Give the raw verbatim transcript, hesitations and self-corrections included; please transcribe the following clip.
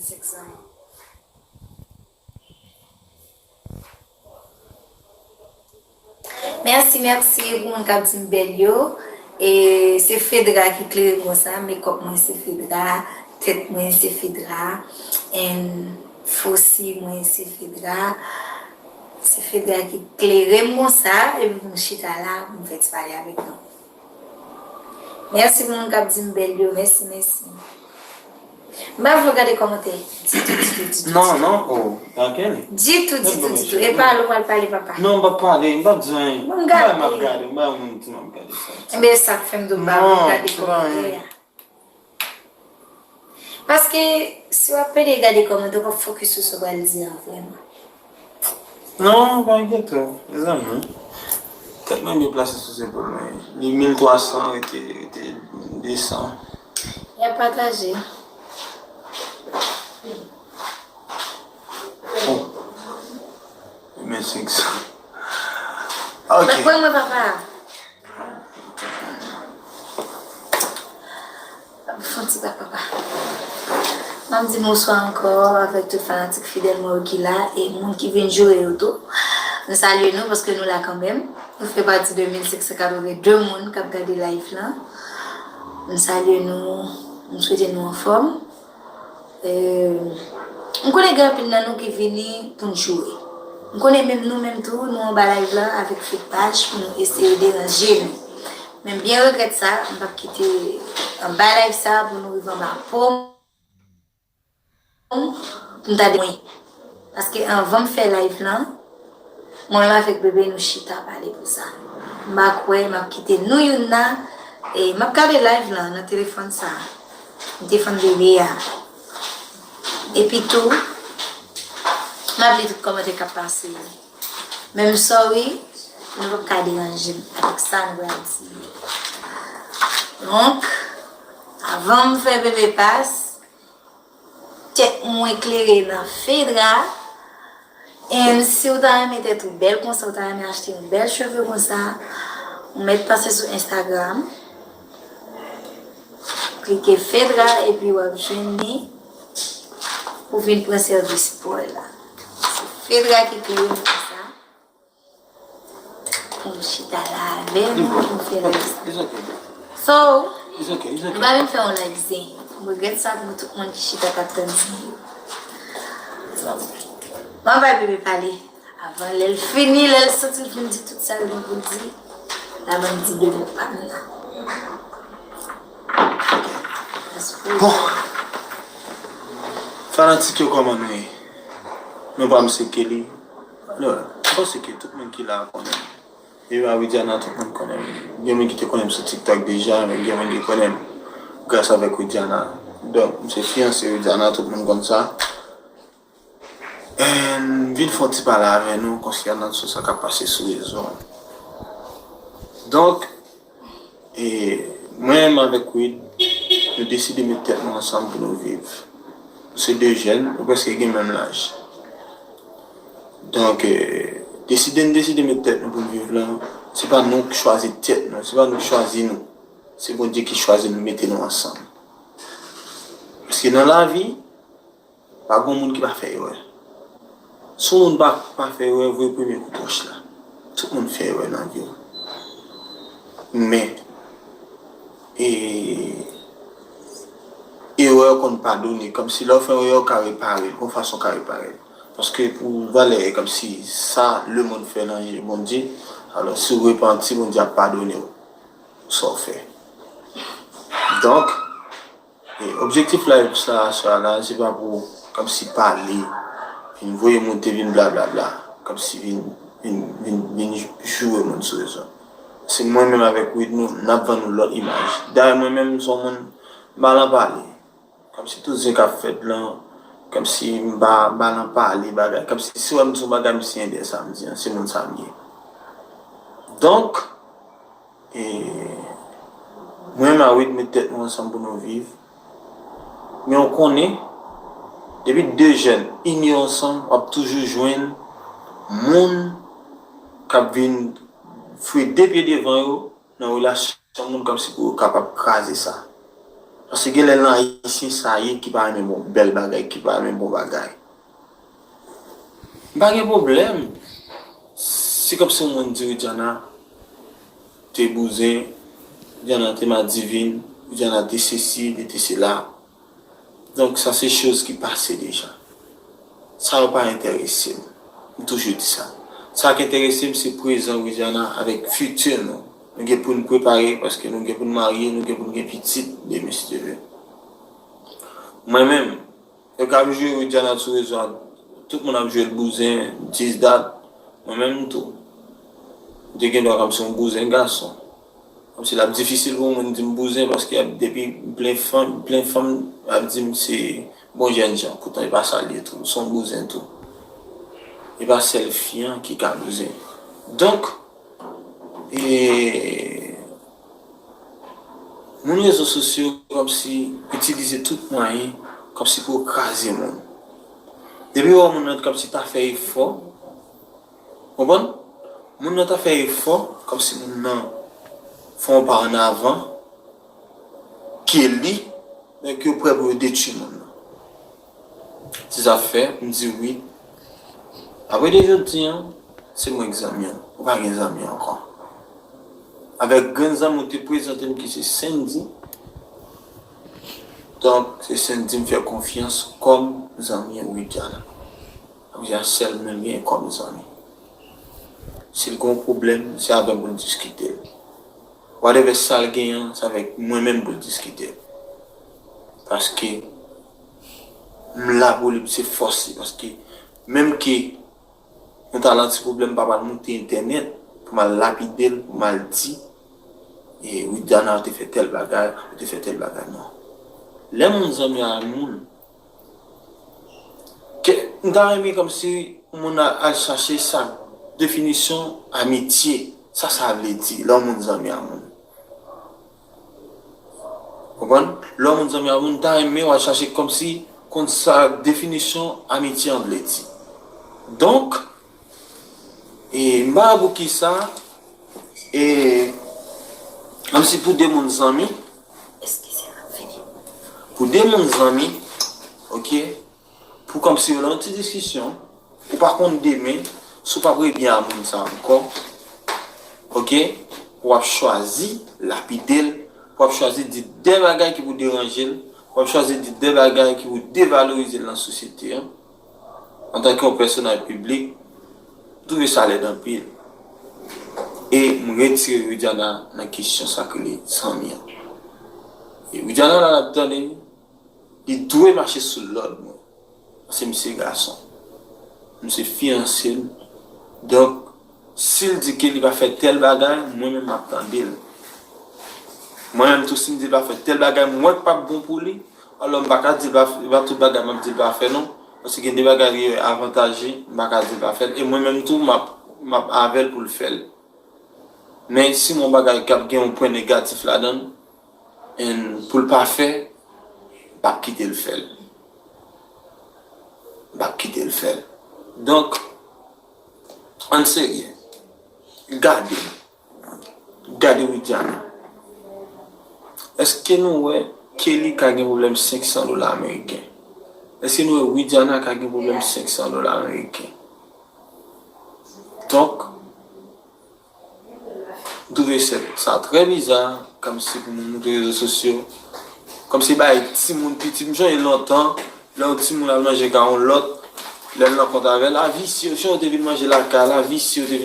Sèks an. Mèsi, mèsi pou moun k ap di m bèl yo. E se Fedra ki klere m konsa. Makeup mwen se Fedra, tèt mwen se Fedra, and fo si mwen se Fedra. Se Fedra ki klere m konsa, epi pou m chita la, pou m fè ti pale avèk nou. Mèsi pou moun k ap di m bèl yo. Mèsi, mèsi. M pa vle w gade kòmantè. Ditou, ditou, ditou. Non, non, oh, Raquel. Ditou, ditou, ditou. E pale, w pral pale, papa. Non, m p ap pale, m p ap di anyen. Bon, m gade. M ap gade, m pa yon moun ki m ap gade sa. Enben, sa k fè m di w m pa vle w gade kòmantè a. Paske, si w ap pede gade kòmantè, w p ap fokis sou sa w pral di an, vrèman. Non, pa enkyete w, mezanmi. Tèt mwen byen plase sou zepòl mwen. Li mil twa san, rete, rete de san. Y ap pataje. Oh. Mil senk san. Ok. Mwen, mwen, papa. Fon ti bak, papa. M ap di bonswa ankò avèk tout fanatik fidèl mwen yo ki la e moun ki vin joure yo tou. M salye nou paske nou la kanmenm. Nou fè pati de mil senk san katreven de moun k ap gade live lan. M salye nou, m swete nou anfòm. Eh, m konnen gen anpil nan nou ki vini pou n joure. M konnen menm nou menm tou, nou anba live lan avèk fake paj pou nou eseye deranje nou. Men m byen regrèt sa, m p ap kite anba live sa pou nou rive anba po m, pou m ta di mwen. Paske anvan m fè live lan, mwen menm avèk bebe nou chita pale pou sa. M pa kwè m ap kite nou youn nan, e m ap gade live lan nan telefòn sa. M te fann bebe a. Epi tou, m ap li tout kòmantè k ap pase yo. Men m sorry, nou p ap ka deranje m avèk sa nou pral di yo. Donk, avan m fè bebe pas, tèt mwen klere nan Fedra. And si w ta renmen tèt ou bèl konsa, w ta renmen achte yon bèl cheve konsa, ou mèt pase sou Instagram, klike Fedra epi w ap jwenn li pou vin pran sèvis bòy la. Se Fedra ki klere m konsa. Pou m chita la avè nou, pou m fè live sa. It's okay. So, it's okay, it's okay. M pa vin fè yon live zen. M regrèt sa pou tout moun ki chita k ap tann zen yo. M ap bay bebe pale. Avan lè l fini, lè l santi l fin di tout sa l gen pou l di, la ban m di de mo pa m nan. Bon. Fanatik yo, kòman nou ye? Non pa m se Kelly. Alò, m panse ke tout moun ki la a konnen m. Epi a Widiana, tout moun konnen m. Gen moun ki te konnen m sou TikTok deja, men gen moun ki konnen m gras avèk Widiana. Donk, m se fiyanse Widiana, tout moun konn sa. And m vin fè yon ti pale avè nou konsènan sou sa k ap pase sou rezo an. Donk, E mwen menm avèk Wid, nou deside met tèt nou ansanm pou nou viv. Nou se de jèn, nou prèske gen menm laj. Donk, eh, deside n deside met tèt nou pou n viv lan, se pa nou k chwazi tèt nou, se pa nou k chwazi nou. Se Bondye ki chwazi nou, mete nou ansanm. Paske nan lavi, pa gen moun ki pa fè erè. Si yon moun pa, pa fè erè, voye premye kout wòch la. Tout moun fè erè nan vi yo. Men, e, erè konn padone. Kòmsi lè w fè yon erè, w ka repare l. Gon fason w ka repare l. Paske pou valè, kòmsi sa lemonn fè nan je Bondye, alò, si w repanti, Bondye ap padone w sa w fè. Donk, E objektif live sa aswè a la, se pa pou kòmsi pale, vin voye monte, vin blablabla, kòmsi vin, vin, vin, vin joure moun sou rezo. Se mwen menm avèk Wid nou, n ap vann nou lòt imaj. Dayè mwen menm, m se yon moun, m pa nan pale. Kòmsi tout zen k ap fèt lan, kòmsi m pa, m pa nan pale bagay, kòmsi si w wè m di yon bagay, m siyen dèyè sa m di an, se moun sa m ye. Donk, E mwen menm a Wid met tèt nou ansanm pou nou viv. Men w konnen, depi de jèn ini yo ansanm, w ap toujou jwenn moun k ap vin foure de pye devan yo nan relasyon moun kòmsi pou yo kapab kraze sa. Paske gen lè nan Ayisyen sa ye ki pa renmen bon, bèl bagay, ki pa renmen bon bagay. M pa gen pwoblèm. Se kòmsi yon moun di Widiana te bouzen, Widiana te madivin, Widiana te sesi, li te sela. Donk, sa se choz ki pase deja. Sa yo pa enterese m. M toujou di sa. Sa k enterese m, se prezan Widiana avèk fiti nou. Nou gen pou n prepare, paske nou gen pou n marye, nou gen pou n gen pitit, demen, si Dye vle. Mwen menm, yo ka ap jwe Widiana sou rezo a, tout moun ap jwe l bouzen, this, that. Mwen menm tou. M te gen dwa kòmsi yon bouzen gason. Kòmsi l ap difisil pou moun di m bouzen, paske y ap, depi m plen fanm, plen fanm ap di m se bon jènjan, poutan e pa sa l ye tou, se yon bouzen tou. E pa sèl fi an ki ka bouzen. Donk, e, moun rezo sosyo kòmsi itilize tout mwayen, kòmsi pou yo kraze moun. Depi yo wè moun nan kòmsi ta fè efò, konprann? Moun nan ta fè efò, kòmsi moun nan fè yon pa ann avan, ke li, donk yo prè pou yo detwi moun nan. Se sa fè, m di wi. Apre de jodi an, se mwen k zanmi an. Ou pa gen zanmi ankò. Avèk grenn zanmi w te prezante m ki se Sendy. Donk, se Sendy m fè konfyans kòm zanmi Widiana. Sa vle di a sèl mwen gen kòm zanmi. Si l gen yon pwoblèm, se avè m pou l diskite l. Whatever sa l genyen an, se avèk mwen menm pou l diskite l. Paske m la pou li, se fòs li. Paske menm ke yon talan ti pwoblèm, m pa pral moute entènèt pou m al lapide l, pou m al di, e, Widiana te fè tèl bagay, ou te fè tèl bagay, non. Lè moun zanmi a moun, ke, m ta renmen kòmsi moun al, al chache sa, definisyon amitye, sa sa vle di, lè yon moun zanmi a moun. Konprann? Lè yon moun zanmi a moun, m ta renmen w al chache kòmsi konn sa definisyon amitye an vle di. Donk, e, m pa wè poukisa, e, menm si pou de moun zanmi, pou de moun zanmi, oke, pou kòmsi yo lan yon ti diskisyon, ou pa konn demen, si w p ap rebyen a moun sa ankò, oke, w ap chwazi lapide l, w ap chwazi di de bagay ki pou deranje l, w ap chwazi di de bagay ki pou devalorize l nan sosyete an. Antanke yon pèsonaj piblik, m twouve sa lèd anpil. E m retire Widiana nan kesyon sa k rele zanmi an. E Widiana la n ap tande, li dwe mache sou lòd mwen. Paske m se gason. M se fiyanse l. Donk, si l di ke li pa fè tèl bagay, mwen menm m ap tande l. Mwen menm tou, si m di l pa fè tèl bagay, m wè k p ap bon pou li, alò m pa ka di l pa, e pa tout bagay m ap di l pa fè non. Paske gen de bagay ki avantaje, m pa ka di l pa fè l. E mwen menm tou, m ap, m ap avè l pou l fè l. Men si m wè yon bagay k ap gen yon pwen negatif ladan l, and pou l pa fè, m p ap kite l fè l. M p ap kite l fè l. Donk, ann serye. Gade. Gade Widiana. Èske nou wè Kelly ka gen pwoblèm senk san dola ameriken? Èske nou wè Widiana ka gen pwoblèm senk san dola ameriken? Donk, m twouve sa, sa trè biza, kòmsi pou moun moute rezo sosyo, kòmsi bay timoun piti. M sonje lontan, lè yon timoun al manje kay yon lòt, lè l nan kont avè l, a visye, jan yo te vin manje lakay la, a visye yo te vin